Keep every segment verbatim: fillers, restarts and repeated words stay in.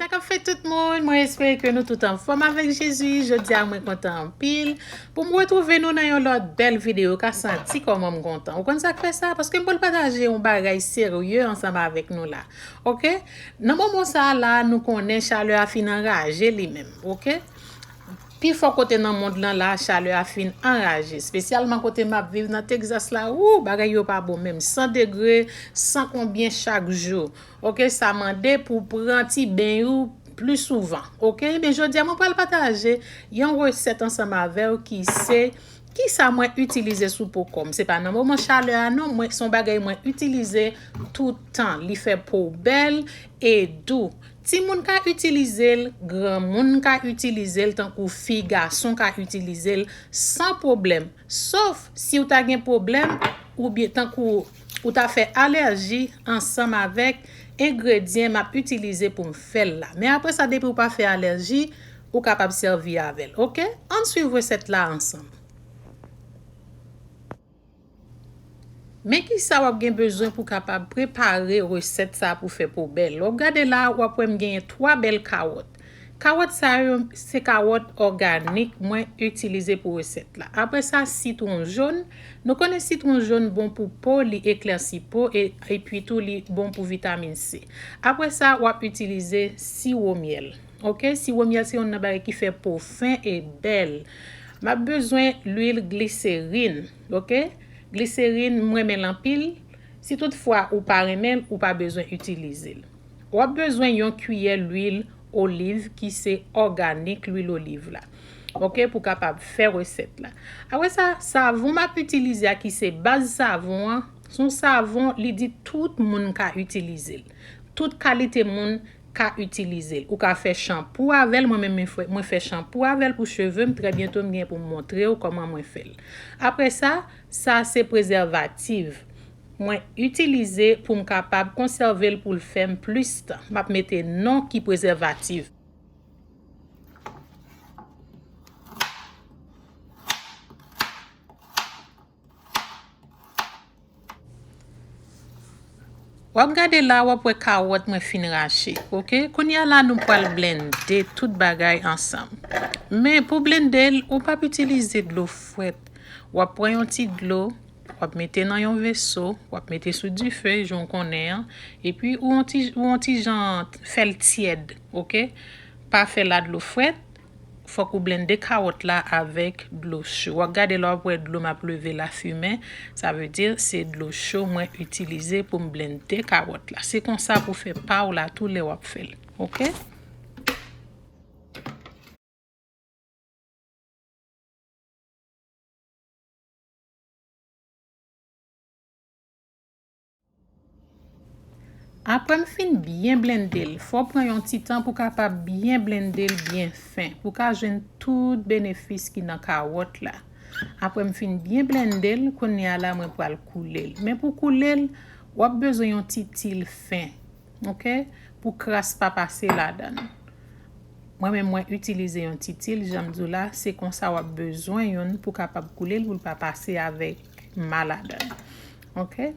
Sa k ap fèt tout moun, mwen espere ke nou tout anfòm avèk Jezi. Jodi a mwen kontan anpil pou m retwouve nou nan yon lòt bèl videyo. Ou ka santi kòman m kontan. Ou konn sa k fè sa? Paske m pral pataje yon bagay serye ansanm avèk nou la. Oke? Nan moman sa a la, nou konnen chalè a fin anraje li menm. Oke? Pifò kote nan mond lan la, chalè a fin anraje. Espesyalman kote m ap viv nan Texas la, wou, bagay yo pa bon menm. San degre, san konbyen chak jou. Oke, sa mande pou w pran ti beny ou pli souvan. Oke, ebyen jodi a mwen pral pataje yon resèt ansanm avè w ki se kisa mwen itilize sou po kò m. Se pa nan moman chalè a non, mwen, se yon bagay mwen itilize tout tan. Li fè po w bèl e dou. Timoun ka itilize l, granmoun ka itilize l, tankou fi, gason ka itilize l san pwoblèm. Sof si w ta gen pwoblèm oubyen tankou ou ta fè alèji ansanm avèk engredyan m ap itilize pou m fè l la. Men apre sa, depi w pa fè alèji, ou kapab sèvi avè l. Oke? Ann swiv resèt la ansanm. Men kisa w ap gen bezwen pou w kapab prepare resèt sa a pou fè po w bèl. Lè w gade la, w ap wè m genyen twa bèl kawòt. Kawòt sa yo, se kawòt òganik mwen itilize pou resèt la. Apre sa, sitwon jòn. Nou konnen sitwon jòn bon pou po, li eklèsi po, e, epi tou li bon pou vitamin C. Apre sa, w ap itilize siwo myèl. Oke, siwo myèl se youn nan bagay ki fè po fen e bèl. M ap bezwen lwil gliserin. Oke, gliserin, m renmen l anpil. Si toutfwa ou pa renmen l, ou pa bezwen itilize l. W ap bezwen yon kiyè lwil oliv ki se òganik, lwil oliv la. Oke, pou kapab fè resèt la. Apre sa, savon m ap itilize a ki se baz savon an, se yon savon, li di tout moun ka itilize l. Tout kalite moun ka itilize l. Ou ka fè chanpou avè l, mwen menm mwen fè, mwen fè chanpou avè l pou cheve m, trè byento m gen pou m montre w kòman mwen fè l. Apre sa, sa se prezèvatif. Mwen itilize pou m kapab konsève l pou l fè m plis tan. M ap mete non ki prezèvatif. W ap gade la, w ap wè kawòt mwen fin rache. Oke? Kounye a la, nou pral blende tout bagay ansanm. Men pou blende l, ou p ap itilize dlo frèt. W ap pran yon ti dlo, w ap mete nan yon veso, w ap mete sou dife, jan w konnen an, epi ou yon ti, ou yon ti jan fè l tyèd, oke? Pa fè l a dlo frèt, fòk ou blende kawòt la avèk dlo cho. W ap gade la, w ap wè dlo m ap leve la fimen, sa vle di se dlo cho mwen itilize pou m blende kawòt la. Se konsa pou fè pa w la tou lè w ap fè l, oke? Apre m fin byen blende l, fò w pran yon ti tan pou w kapab byen blende l byen fen, pou w ka jwenn tout benefis ki nan kawòt la. Apre m fin byen blende l, kounye a la mwen pral koule l. Men pou koule l, w ap bezwen yon ti til fen, oke? Pou kras pa pase ladan l. Mwen menm mwen itilize yon ti til, jan m di w la, se konsa w ap bezwen youn pou kapab koule l, pou l pa pase avèk ma ladan l. Oke?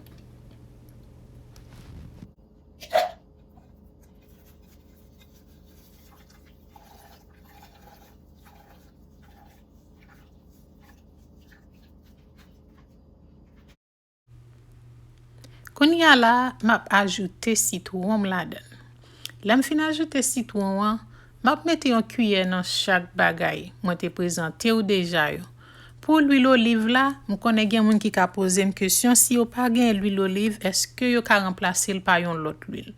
Kounye a la, m ap ajoute sitwon m ladan l. Lè m fin ajoute sitwon an, m ap mete yon kiyè nan chak bagay mwen te prezante w deja yo. Pou lwil oliv la, m konnen gen moun ki ka poze m kesyon si yo pa gen lwil oliv, èske yo ka ranplase l pa yon lòt lwil?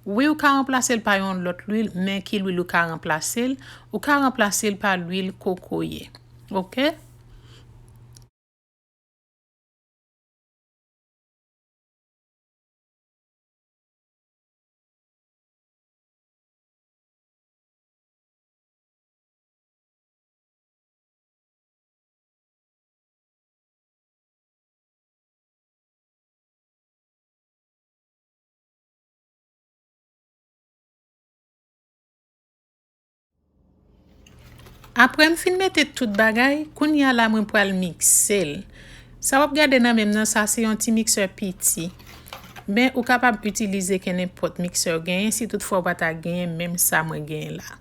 Wi, ou ka ranplase l pa yon lòt lwil, men ki lwil ou ka ranplase l? Ou ka ranplase l pa lwil kokoye. Oke? Apre m fin mete tout bagay, kounye a la mwen pral mikse l. Sa w ap gade nan men m nan, sa se yon ti miksè piti. Men ou kapab itilize kenenpòt miksè w genyen si toutfwa w pa ta genyen menm sa mwen genyen la.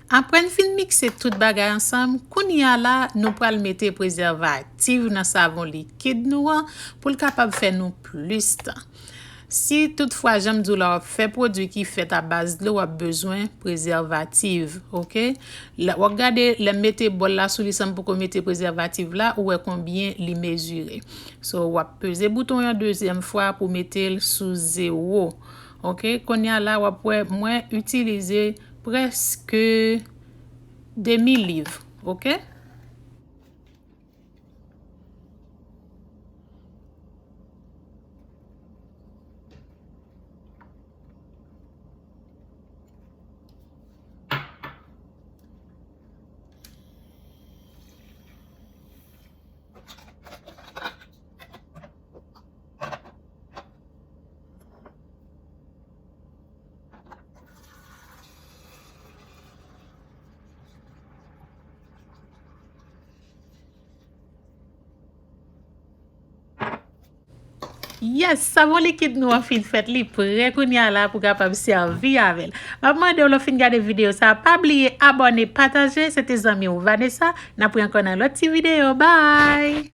Apre n fin mikse tout bagay ansanm, kounye a la, nou pral mete prezèvatif nan savon likid nou an pou l kapab fè nou plis tan. Si toutfwa, jan m di w la, w ap fè pwodui ki fèt a baz dlo, w ap bezwen prezèvatif, oke? W ap gade, lè m mete bòl la sou li san m poko mete prezèvatif la, ou wè konbyen li mezire. So, w ap peze bouton yon dezyèm fwa pou mete l sou zewo. Oke, kounye a la, w ap wè mwen itilize prèske demi liv. Oke? Yes, savon likid nou an fin fèt, li prè kounye a la pou kapab sèvi avè l. M ap mande w lè w fin gade videyo sa, pa bliye abòne, pataje. Se te zanmi w Vanessa, n ap wè ankò nan lòt ti videyo. Bye!